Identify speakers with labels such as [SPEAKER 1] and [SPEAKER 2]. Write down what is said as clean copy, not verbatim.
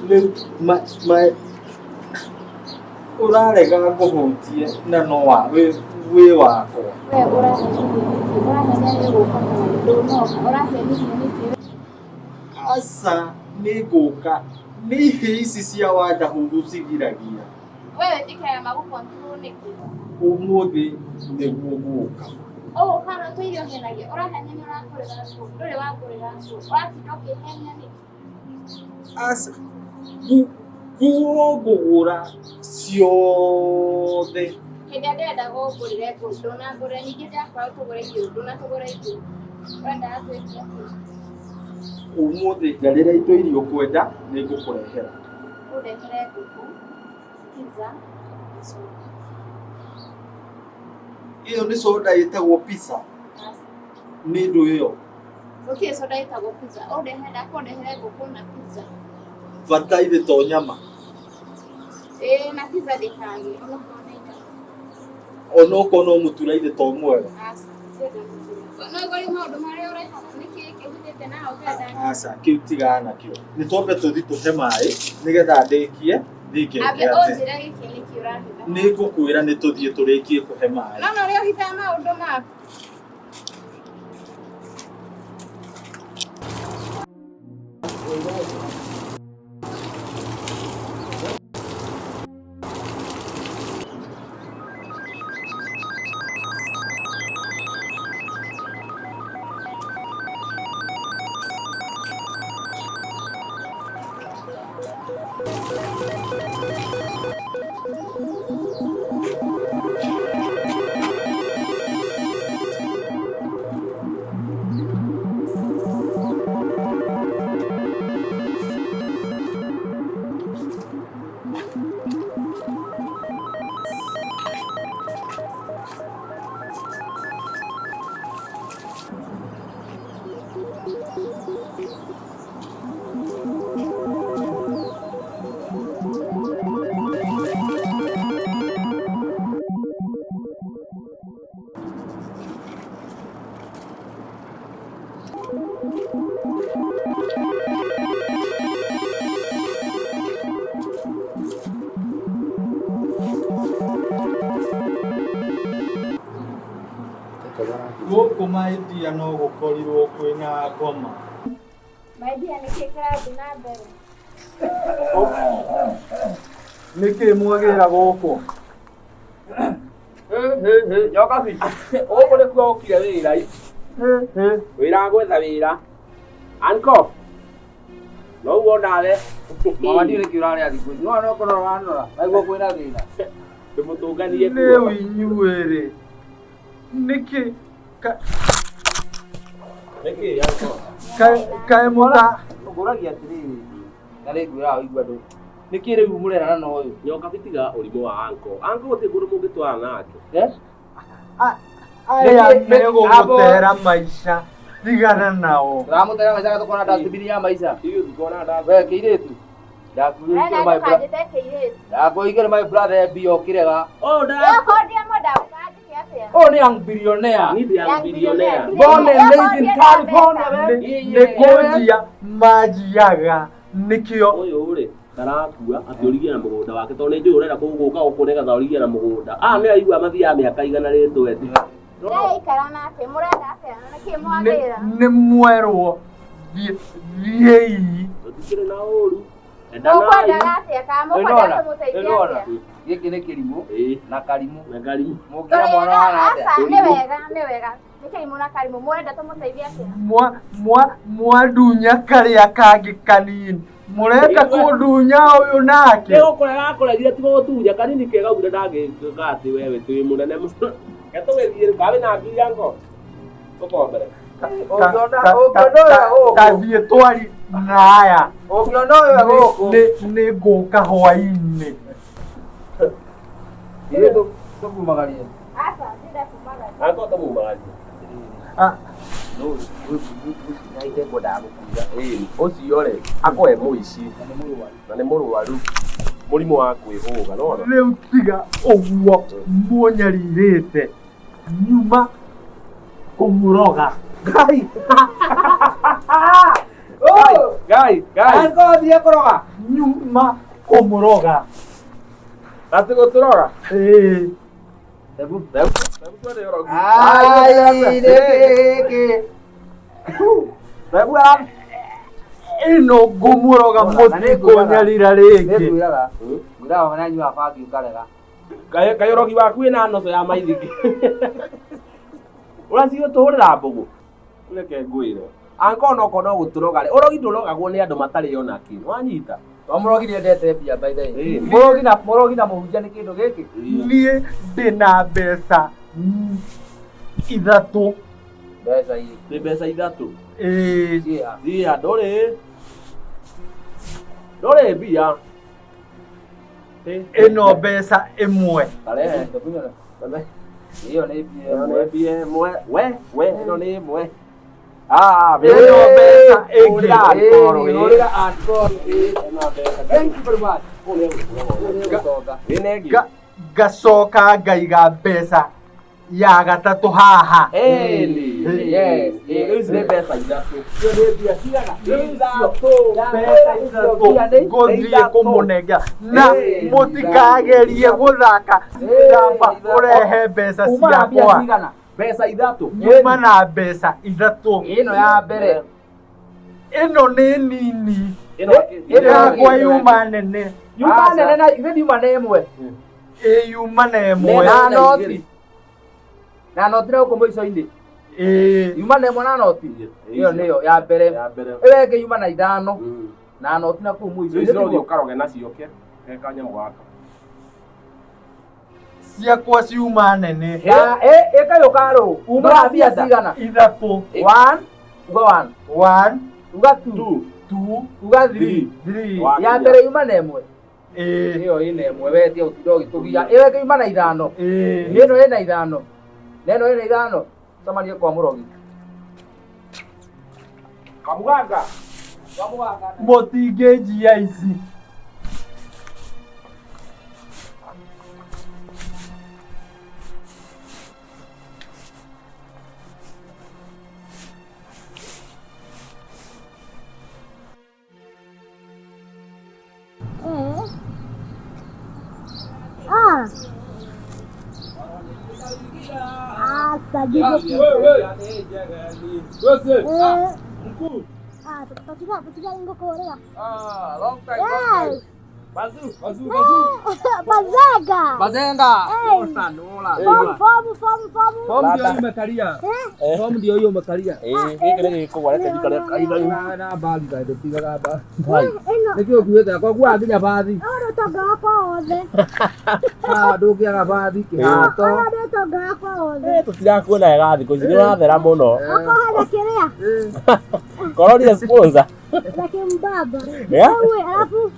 [SPEAKER 1] Rĩu ũrarega ngũhutie na no wa wĩ wakwa.
[SPEAKER 2] We ũrahenithia nĩkĩ? Ũrahenia nĩ ũgũka kana ndũnoka? Ũrahenithia nĩkĩ?
[SPEAKER 1] Aca nĩ ngũka. Nĩ ihĩ ici cia Wandahuhu cigiragia.
[SPEAKER 2] We wĩtĩkĩraga magũ control nĩkĩ?
[SPEAKER 1] Ũmũthĩ nĩguo ngũka.
[SPEAKER 2] Ũgũka na tũirio ũhenagia. Ũrahenia nĩ ũrangũrĩra nguo. Ndũrĩ wangũrĩra nguo. Ũratinda ũkĩhenia nĩkĩ?
[SPEAKER 1] Aca nguo ngũgũra ciothe.
[SPEAKER 2] Hĩndĩ ĩrĩa ndĩrenda ũngũrĩre nguo ndũnangũrĩra, ningĩ ndĩrakora ũtũgũre irio ndũnatũgũra irio. Ũrendaga twĩke atĩa?
[SPEAKER 1] Ũmũthĩ njarĩra indo iria ũkwenda nĩ ngũkũrehera.
[SPEAKER 2] Ũndehere ngũkũ, pizza na soda.
[SPEAKER 1] Ĩyo nĩ soda ĩtagwo pizza.
[SPEAKER 2] Aca.
[SPEAKER 1] Nĩ ndũ ĩyo.
[SPEAKER 2] Gũtirĩ soda ĩtagwo pizza. Ũndehere ndakũndehere ngũkũ na pizza.
[SPEAKER 1] Bata ithe to nyama.
[SPEAKER 2] Ĩĩ na pizza ndĩkage onokorwo nĩ nyama.
[SPEAKER 1] Onokorwo no mũtura ithe to mwega.
[SPEAKER 2] Aca, ndirenda mũtura. No ũgũre maũndũ marĩa ũrehaga nĩkĩ kĩhutĩte na hau ũkenda.
[SPEAKER 1] Aca, kĩu tigana nakĩo. Nĩ twambe tũthiĩ tũhe maĩ nĩgetha ndĩkie thiĩ ngeke
[SPEAKER 2] Ambe
[SPEAKER 1] atĩ.
[SPEAKER 2] ũnjĩre gĩkĩ nĩkĩ ũrahitha.
[SPEAKER 1] Nĩ ngũkwĩra nĩ tũthiĩ tũrĩkie kũhe maĩ.
[SPEAKER 2] No na ũrĩa ũhithaga maũndũ maku.
[SPEAKER 1] Gũkũ maidia no gũkorirwo kwĩna ngoma.
[SPEAKER 2] Maidia nĩkĩ kĩrathiĩ na mbere?
[SPEAKER 1] Nĩkĩ mwagĩra gũkũ?
[SPEAKER 3] Nyoka bi. Gũkũ nĩkuo ũkire wĩra. Wĩra gwetha wĩra. Anko. No ũguo nawe.
[SPEAKER 4] Mama ndiũ nĩkĩ ũrarĩa thikũ ici. No no kũrora wanora. Naiguo kwĩna thĩna.
[SPEAKER 3] Ndĩmũtũnganie
[SPEAKER 1] Rĩu inyuĩ-rĩ, nĩkĩ
[SPEAKER 3] Nĩkĩ anko?
[SPEAKER 1] kaĩ mũta
[SPEAKER 4] Ngũragia atĩrĩrĩ. Na rĩ ngwĩraga ũigua andũ. Nĩkĩ rĩu mũrerana na ũyũ?
[SPEAKER 3] Nyoka bi tiga ũrimũ wa anko. Anko gũtirĩ kũndũ mũngĩtwarana nake.
[SPEAKER 4] Eh?
[SPEAKER 1] aya megũgũtera maica tigana nao.
[SPEAKER 4] Tũramũtera maica tũkona dustbin ya maica.
[SPEAKER 3] Ithuĩ tũkona ndawa.
[SPEAKER 4] We kĩirĩtu. Ndakwĩrire my brother.
[SPEAKER 2] Ndũkanjĩte kĩirĩtu.
[SPEAKER 4] Ndakwĩigĩre my brother mbia ũkĩrega.
[SPEAKER 3] Oh, nda.
[SPEAKER 2] Okorwo ndiamwenda ũkanjĩke atĩa?
[SPEAKER 4] Ũyũ nĩ young billionaire.
[SPEAKER 3] Ni young billionaire.
[SPEAKER 4] Born and raised in California, man.
[SPEAKER 1] Nĩ kũnjia manjiaga nĩkĩo
[SPEAKER 3] Ũyũ rĩ ndarakua akĩũrigia na mũgũnda wake tondũ nĩ njũĩ ũrenda kũgũka gũkũ nĩgetha ũrigie na mũgũnda. Ah, nĩ aigua mathiaga mĩaka igana rĩtwendi.
[SPEAKER 2] Ndĩraikara nake mũrenda atĩa? Na nĩkĩ mwagĩra?
[SPEAKER 1] nĩ mwerwo thiĩi.
[SPEAKER 3] Tũtikĩrĩ na ũru. Endanai.
[SPEAKER 2] Mũkwendaga atĩa kana mũkwenda
[SPEAKER 4] Nĩwona?
[SPEAKER 2] tũmũteithie
[SPEAKER 4] Nĩwona?
[SPEAKER 2] atĩa?
[SPEAKER 4] Gĩkĩ nĩ kĩrimũ
[SPEAKER 3] Ĩĩ,
[SPEAKER 4] na karimũ.
[SPEAKER 3] na karimũ.
[SPEAKER 4] Mũngĩra mwana
[SPEAKER 2] Tũrĩega,
[SPEAKER 4] hana atĩa?
[SPEAKER 2] aca, nĩ wega, nĩ wega. Nĩ kĩrimũ na karimũ. Mũrenda tũmũteithie atĩa?
[SPEAKER 1] Mwa mwa mwandunya karĩa kangĩ kanini mũrenda kũndunya ũyũ nake.
[SPEAKER 3] Nĩ gũkũrega akũregire tiga gũtunya kanini kega ũguo ndangĩtuĩka atĩ wewe twĩ mũnene mũno. Reke tũgĩthiĩ rĩu kawe na ngiri yango. Tũkombere.
[SPEAKER 4] Ũngĩona ũngĩona ũyũ gũkũ.
[SPEAKER 1] Kathiĩ twari na aya.
[SPEAKER 4] Ũngĩona ũyũ gũkũ.
[SPEAKER 1] Nĩ ngũka hwainĩ.
[SPEAKER 4] Ithuĩ tũkumagarie.
[SPEAKER 2] Aca, ndĩrenda kumagaria.
[SPEAKER 3] Anko tũmumagarie. Ũcio rĩ akoe mũici na nĩ mũrwaru mũrimũ wa kwĩhũga nona.
[SPEAKER 1] Rĩu tiga ũguo mũnyarirĩte nyuma kũmũroga.
[SPEAKER 4] Ngai.
[SPEAKER 3] Ngai, Ngai.
[SPEAKER 4] Anko athire kũroga.
[SPEAKER 1] Nyuma kũmũroga.
[SPEAKER 3] Ati gũtũrora.
[SPEAKER 1] Ĩĩ.
[SPEAKER 3] Hebu, hebu, hebu tuone ũrogi.
[SPEAKER 4] Ai, nĩkĩ?
[SPEAKER 3] Hebu ara.
[SPEAKER 1] Ĩno ngũmũroga mũtikũnyarira rĩngĩ.
[SPEAKER 4] Nĩngwĩraga. Ngwĩraga ona nyua bangi ũkarega.
[SPEAKER 3] Kaĩ kaĩ ũrogi waku wĩna noco ya maithiki. Ũracigo tũhũrĩra mbũgũ. Reke ngwĩre. Angĩkorwo no korwo no gũtũroga rĩ, ũrogi ndũrogagwo nĩ andũ matarĩ ona kĩ. Wanyita?
[SPEAKER 4] To mũrogi nĩendete mbia by the way.
[SPEAKER 3] Ĩĩ.
[SPEAKER 4] Mũrogi na mũrogi na mũhunjia nĩ kĩndũ gĩkĩ.
[SPEAKER 1] Niĩ ndĩna mbeca ithatũ.
[SPEAKER 4] Mbeca irĩkũ?
[SPEAKER 3] Nĩ mbeca ithatũ.
[SPEAKER 1] Ĩĩ.
[SPEAKER 4] Ciĩha.
[SPEAKER 3] Mbia ndũrĩ. Ndũrĩ mbia.
[SPEAKER 1] Ĩno mbeca ĩmwe.
[SPEAKER 3] Tarehe.
[SPEAKER 4] Tũkunyona. Ĩyo nĩ mbia
[SPEAKER 3] Ĩno nĩ
[SPEAKER 4] ĩmwe.
[SPEAKER 3] mbia ĩmwe. We, we, ĩno nĩ ĩmwe. Ah,
[SPEAKER 1] Ĩno mbeca ĩngĩ.
[SPEAKER 3] Hũrĩra ankoro,
[SPEAKER 4] Ĩĩ,
[SPEAKER 3] ĩĩ.
[SPEAKER 4] hũrĩra ankoro, ĩĩ.
[SPEAKER 3] Ĩno mbeca.
[SPEAKER 4] Thank you very much. Ũyũ nĩ gũtonga.
[SPEAKER 3] Ĩno ĩngĩ.
[SPEAKER 1] Ngacoka ngaiga mbeca ya gatatũ haha.
[SPEAKER 3] Ĩni.
[SPEAKER 4] Yes,
[SPEAKER 3] Rĩu ici nĩ mbeca ithatũ.
[SPEAKER 4] Icio nĩ mbia cigana?
[SPEAKER 3] Ithatũ.
[SPEAKER 1] Mbeca ithatũ ngũthiĩ kũmũnengera na
[SPEAKER 4] Ĩĩ.
[SPEAKER 1] mũtikagerie gũthaka ndamba ũrehe mbeca
[SPEAKER 4] Uma na mbia
[SPEAKER 1] ciakwa.
[SPEAKER 4] cigana?
[SPEAKER 3] Mbeca ithatũ.
[SPEAKER 1] Nyuma na mbeca ithatũ.
[SPEAKER 4] Ĩno ya mbere.
[SPEAKER 1] Ĩno nĩ nini.
[SPEAKER 3] Ĩno
[SPEAKER 4] Ĩno
[SPEAKER 1] Yakwa yuma nene.
[SPEAKER 4] Yuma nene na ithe yuma na ĩmwe.
[SPEAKER 1] Ĩ yuma na ĩmwe.
[SPEAKER 4] Na noti. Na noti na gũkũ mũico-inĩ.
[SPEAKER 1] Ĩ.
[SPEAKER 4] Yuma na ĩmwe na noti. Ĩyo nĩyo ya mbere.
[SPEAKER 3] Ya mbere.
[SPEAKER 4] Ĩyo ĩngĩ yuma na ithano. Na noti na kũu
[SPEAKER 3] Rĩu ici no ũthiĩ
[SPEAKER 4] mũico-inĩ.
[SPEAKER 3] ũkaroge nacio ke. Ke kanyamũ gaka.
[SPEAKER 1] Ciakwa ciuma nene.
[SPEAKER 4] Ya ĩkayũka rũ. Uma na mbia cigana?
[SPEAKER 1] Ithatũ.
[SPEAKER 4] One, uga one,
[SPEAKER 1] One,
[SPEAKER 4] uga two,
[SPEAKER 3] Two,
[SPEAKER 1] two,
[SPEAKER 4] uga three.
[SPEAKER 1] three.
[SPEAKER 3] Wa-
[SPEAKER 4] Ya mbere yuma na ĩmwe.
[SPEAKER 1] Ĩ.
[SPEAKER 4] Ĩyo ĩna ĩmwe we tia ũtinda ũgĩtũgia. Ĩyo ĩngĩ yuma na ithano.
[SPEAKER 1] Ĩ.
[SPEAKER 4] Ĩno ĩna ithano. Na ĩno ĩna ithano. Cemanie kwa mũrogi.
[SPEAKER 3] Kamuganga.
[SPEAKER 4] Kwa mũganga.
[SPEAKER 1] Mũtingĩnjia ici.
[SPEAKER 2] Eh. Ah. Ah, sagigo. Eh. Ah, patiga, patiga ingũkũrĩra.
[SPEAKER 4] Ah, long time.
[SPEAKER 2] Yes.
[SPEAKER 3] Bazu, bazu,
[SPEAKER 2] Bazaga.
[SPEAKER 4] Bazenga.
[SPEAKER 2] Hey.
[SPEAKER 4] Ola,
[SPEAKER 2] Fomu, fomu, fomu, fomu.
[SPEAKER 4] Fomu ndio hiyo umekalia.
[SPEAKER 2] Eh?
[SPEAKER 4] Fomu ndio hiyo umekalia.
[SPEAKER 3] Ĩĩ, gĩkĩ nĩ gĩkũgwa reke njikare kaitha.
[SPEAKER 4] Na bagi kaĩ ndũtigaga ba.
[SPEAKER 2] Ĩno.
[SPEAKER 4] Nĩkĩo ũkuĩte kwa nginya bathi.
[SPEAKER 2] Ũyũ nĩ ũtonga wakwa wothe.
[SPEAKER 4] Ah, ndũngĩaga bathi kĩhato.
[SPEAKER 2] Ũyũ nĩ ũtonga wakwa wothe.
[SPEAKER 3] Tũtirakuona wega thikũ ici nĩ ũrathera mũno.
[SPEAKER 2] Okorwo hena kĩrĩa
[SPEAKER 3] Korwo nĩ sponsor.
[SPEAKER 2] na kĩmbaba.
[SPEAKER 3] Yeah?
[SPEAKER 2] Wewe alafu